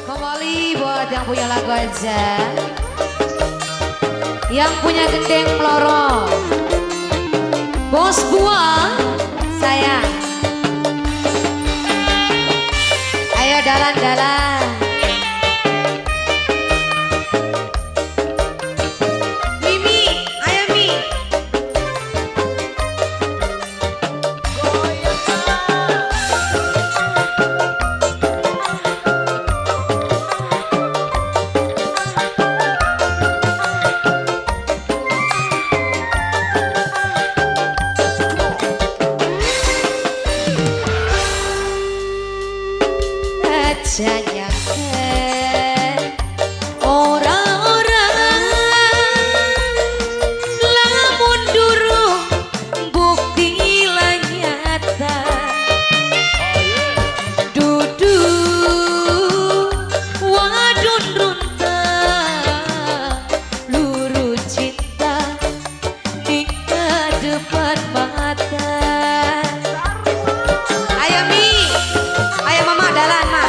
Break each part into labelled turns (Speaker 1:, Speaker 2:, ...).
Speaker 1: Kembali buat yang punya lagu aja, yang punya gendeng meloro, bos buah sayang. Ayo dalan-dalan. Mimi, ayo Mi. Aja ora-ora lamun durung bukti lan nyata, dudu wadon runta luru cinta ning depan mata. Ayo Mi, ayo mama dalan ma.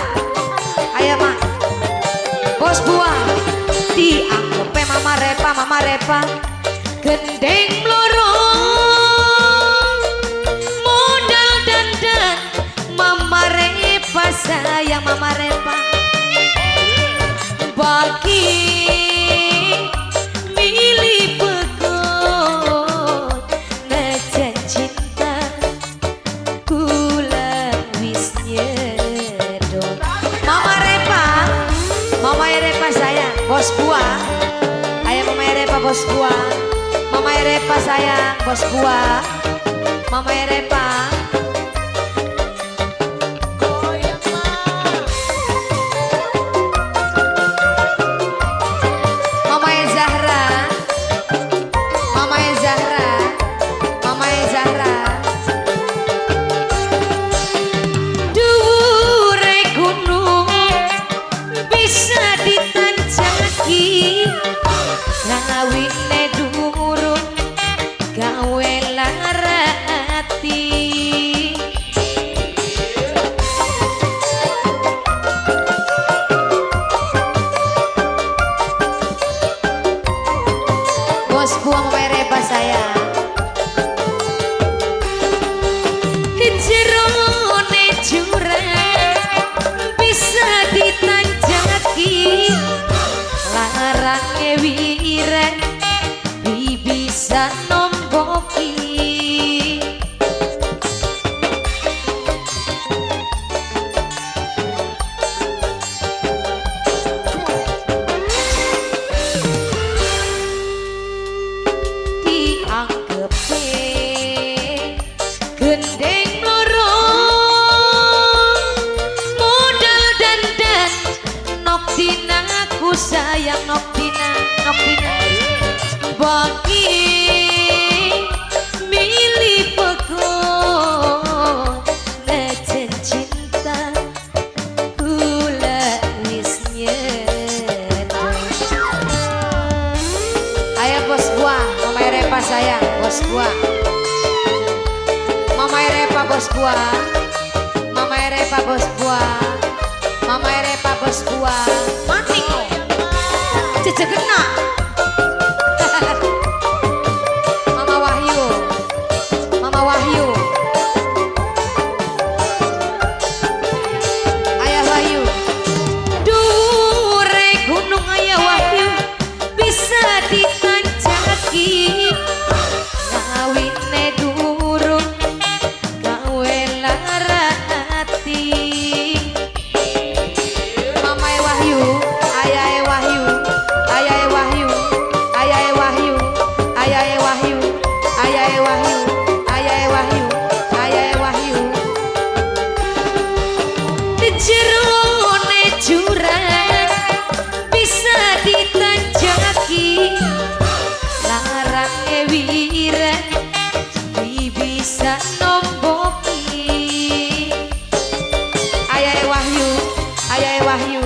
Speaker 1: Ayo ma, bos buah dianggepe mama repa gendeng mloro modal dandan mama repa sayang mama repa bagi milih pegot najan cinta kula wis nyedot. Mama Repa, Mama Repa sayang, bos buah. Ayo Mama Repa bos buah. Mama Repa sayang, bos buah. Mama Repa. Mama Zahra. Mama Zahra. Mama Zahra. Dhuwure gunung bisa ditanjaki, kawine durung gawe lara ati. Bos buang Mama Repa sayang. Jerone jurang bisa ditanjaki, larange wireng bisa nomboki. Dianggepe gendeng loro modal dandan nokdina aku sayang nokdina nokdina bagi milih pegot najan cinta kula wis nyedot. Ayo bos buah, Mama Repa sayang, bos buah. Mama Repa bos buah. Mama Repa bos buah. Mama Repa bos buah. Mati kok. Jejeg kena. Mama Wahyu. Mama Wahyu. Ayah Wahyu. Dhuwure gunung ayah Wahyu bisa ditanjaki, kawine durung gawe lara ati. Mama Wahyu, ayah Wahyu, ayah Wahyu, ayah Wahyu, ayah Wahyu, ayah Wahyu, ayah Wahyu, ayah Wahyu. Jerone jurang bisa ditanjaki, larange wireng bisa nomboki. Ayah Wahyu, ayah Wahyu,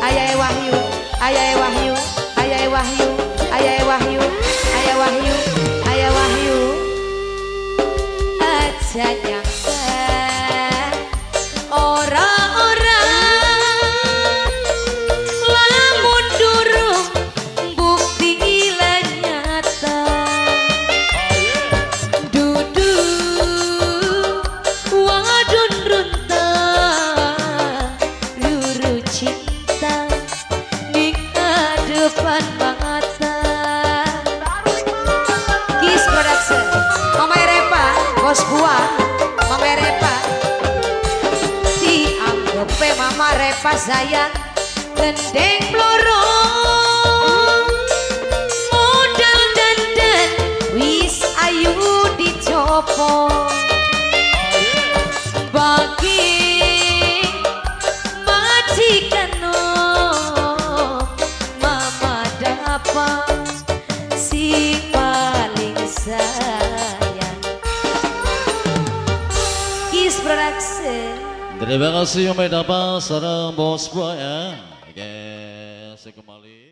Speaker 1: ayah Wahyu, ayah Wahyu, ayah Wahyu, ayah Wahyu, ayah Wahyu, ayah Wahyu. Aja nyangka ora-ora. Bos buah Mama Repa dianggepe Mama Repa sayang gendeng bloro modal dandan wis ayu dicopo bagi majikan Mama dapat si paling sayang. Kiss Production.
Speaker 2: Terima kasih Om Dapa sareng Bos Buah ya. Oke, saya kembali.